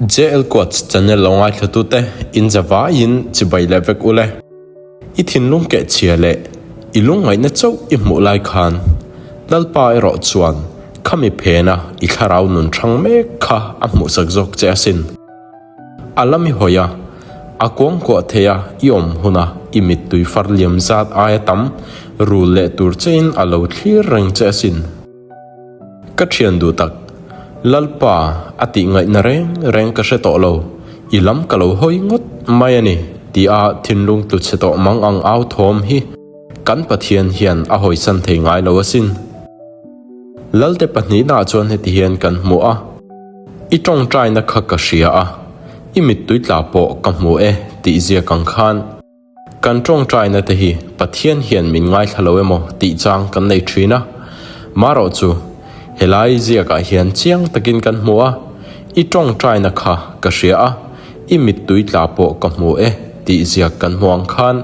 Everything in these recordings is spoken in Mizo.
JL Quotes channel lo ngaithlatute in zavaiin chibai leh vek ule. I thinlung keh chhia leh i lungngaihna chauh i hmuh lai khan Lalpa erawh chuan khami phena i thlarau nun hrang mek kha a hmuhsak zawk che asin. A lam i hawi a, a kuangkuah thei a i awm huna i mittui far liam zat aia tam rul leh tur chein a lo thlir reng che asin. Ka thian duh tak, Lalpa a tih ngaihna reng reng ka hre tawh lo, i lam ka lo hawi ngawt mai a ni tia thinlung tlu chhe tawh mang ang au thawm hi kan Pathian hian a hawisan thei ngai lo asin. Lalte pahnihnaah chuan heti hian kan hmu a, I tawngtaina kha ka hria a, i mittui tla pawh ka hmu e tih ziak ang khan kan tawngtaina te hi Pathian hian min ngaithla lo emaw tih chang kan nei thin a. Marawh chu, helai ziakah hian chiang takin kan hmu a, I tawngtaina kha ka hria a, i mittui tla pawh ka hmu e tih ziak kan hmu ang khan,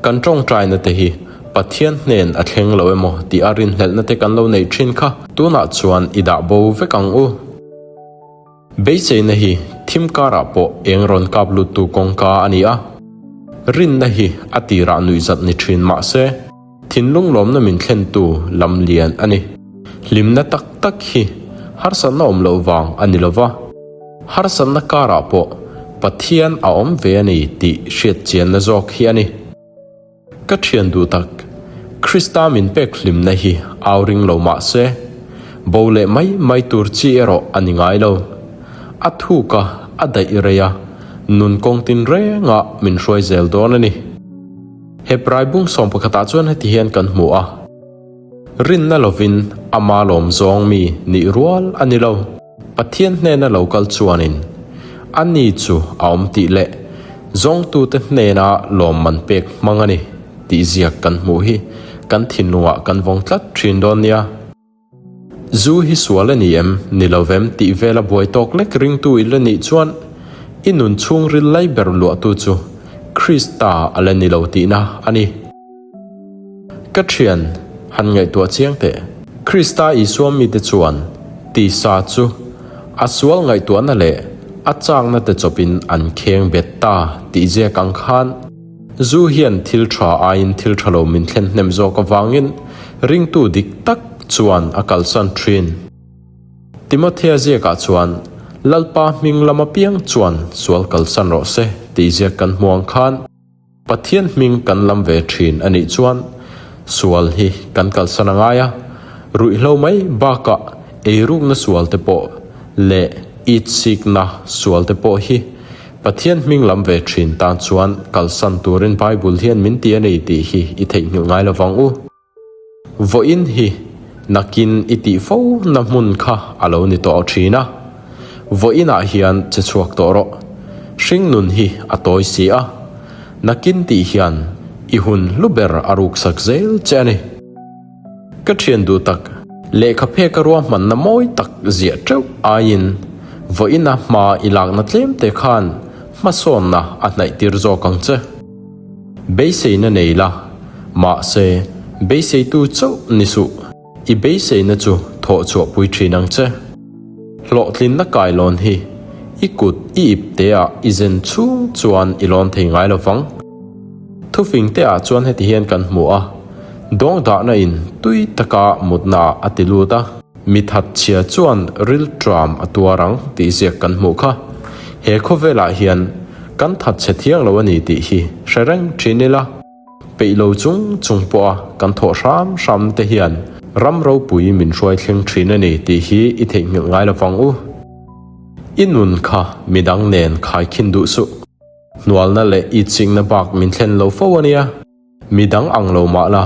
Kan tawngtaina te hi Pathian hnen a thleng lo emaw tih a rinhlelhna te kan lo neih thin kha tunah chuan i dah bo vek ang u. Beiseina hi thim karah pawh eng rawn kap luttu kawngka a ni a. Rinna hi a tirah nuihzat ni thin mah se thinlung lawmna min thlentu lam lian a ni. Hlimna tak tak hi harsatna awm loh vang a ni lova. Harsatna karah pawh Pathian a awm ve a ni tih hriat chianna zawk hi a ni. Ka thian duh tak, Krista min pek hlimna hi au ring lo mah se, bo leh mai mai tur chi erawh a ni ngai lo. A thuk a, a daih rei a, nun kawng tin rengah min hruai zel dawn a ni. Hebrai bung sawmpakhatah chuan heti hian kan hmu a, Rinna lovin ama lawm zawng mi nih rual a ni lo. Pathian hnena lo kal chuanin a ni chu a awm tih leh zawngtute hnena lawmman pek hmang a ni tih ziak kan hmuh hi kan thinlungah kan vawng tlat thin dawn nia. Zu hi sual a ni em? Ni lo vem tih vela buai tawk lek ringtu i la nih chuan i nun chhungril lai ber luahtu chu Krista a la ni lo tihna a ni. Ka thian, han ngaihtuah chiang teh. Krista Isua mite chuan tisa chu a sual ngaihtuahna leh a chakna te chawpin an kheng bet ta tih ziak ang khan zu hian thil tha aiin thil tha lo min thlen hnem zawk avangin ringtu dik tak chuan a kalsan thin. Timothea ziakah chuan Lalpa hming lam apiang chuan sual kalsan rawh se tih ziak kan hmu ang khan, Pathian hming kan lam ve thin a nih chuan sual hi kan kalsan a ngai a, ruihhlo mai bakah eirukna sual te pawh leh itsikna sual te pawh hi Pathian hming lam ve thin tan chuan kalsan turin Bible hian min ti a ni tih hi i theihnghilh ngai lovang u. Vawiin hi nakin i tih fo na hmun kha a lo ni tawh thin a, vawiinah hian che chhuak tawh rawh. Hringnun hi a tawi si a, nakin tih hian i hun hlu ber a ruksak zel che a ni. Ka thian duh tak, lehkha pheka ruahmanna mawi tak ziah teuh aiin vawiina hma i lakna tlem te khan hmasawnna a hnaih tir zawk ang che. Beiseina nei la, mahse beiseitu chauh ni suh, i beiseina chu thawh chhuah pui thin ang che. Hlawhtlinna kailawn hi i kut i ip teah i zen chhung chuan i lawn thei ngai lo vang. Thufing teah chuan heti hian kan hmu a, dawngdahna in tui taka mutnaah a ti lut a. Mi thatchhia chuan rilṭam a tuar ang tih ziak kan hmuh kha. He khawvelah hian kan thatchhe thiang lo a ni tih hi hre reng ṭhin ila. Peih lo chung chung pawha kan thawh hram hram te hian ram ropui min hruai thleng ṭhin a ni tih hi i theihnghilh ngai lovang u. I nun kha midang nen khaikhin duh suh. Hnualna leh itsikna bak min thlen lo fo a nia. Mi dang ang lo mah la,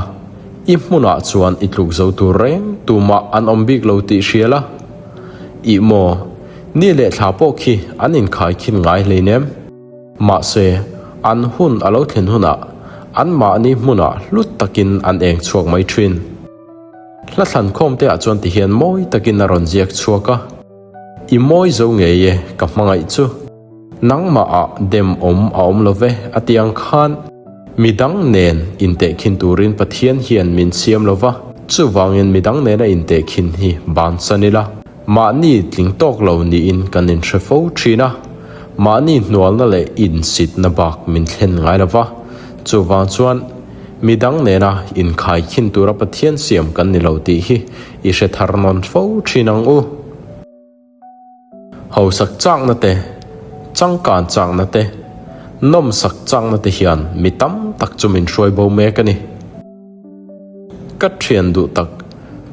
i hmunah chuan i tluk zo tur reng tumah an awm bik lo tih hria la. Ih maw, ni leh thla pawh khi an inkhai khin ngai hleinem. Mahse, an hun a lo thlen hunah anmahni hmunah hlut takin an eng chhuak mai thin. Hla thlankhawm te ah chuan tihian mawi takin a rawn ziak chhuak a, I mawi zo ngei e ka hmangaih chu. Nangmah ah dem awm a awm lo ve a ti ang khan midang nen intehkhin turin Pathian hian min siam lo va, chuvangin midang nena intehkhin hi bansan ila. Mahni tling tawk lo niin kan inhre fo thin a, mahni hnualna leh insitna bak min thlen ngai lo va, chuvang chuan midang nena inkhaikhin tura Pathian siam kan ni lo tih hi i hre thar nawn fo thin ang u. Hausak chakna te, changkan chakna te, nawmsak chakna te hian mi tam tak chu min hruai bo mek a ni. Ka thian duh tak,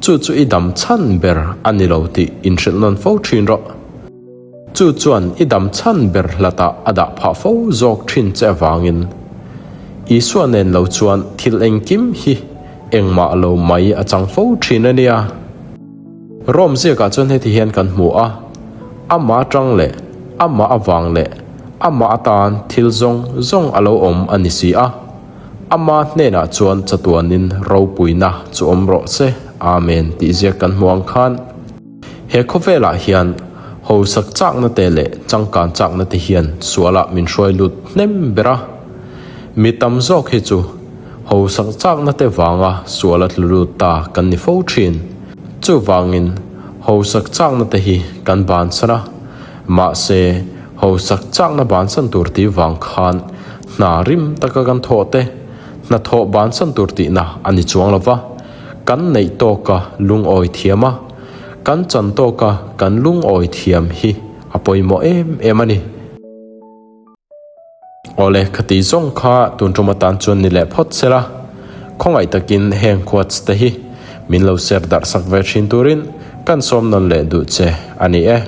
chu chu i dam chhan ber a ni lo tih inhrilh nawn fo thin rawh. Chu chuan i dam chhan ber hlatah a dah phah fo zawk thin che avangin Isua nen lo chuan thil engkim hi engmah lo mai a chang fo thin a nia. Rome ziakah chuan heti hian kan hmu a, Amah atang leh amah avang leh amah atan thil zawng zawng a lo awm a ni si a, ama hnenah chuan chatuanin ropuina chu awm rawh se, Amen tih ziak kan hmu ang khan. He khawvelah hian hausak chakna te leh changkan chakna te hian sualah min hruai lut hnem ber a, mi tam zawk hi chu Hausak chakna te vanga sual a tlu lut ta kan ni fo thin. Chuvangin hausak chakna te hi kan bansan a, mahse hausak chakna bansan tur tih vang khan hna rim taka kan thawh te, hnathawh bansan tur tihna a ni chuang lo va, kan neih tawka lungawi thiam a, kan chan tawka kan lungawi thiam hi a pawimawh em em a ni. Awle, khati zawng kha tun tum atan chuan ni leh phawt se la, khawngaih takin heng quotes te hi min lo share darh sak ve thin turin kan sawm nawn leh duh che a ni e.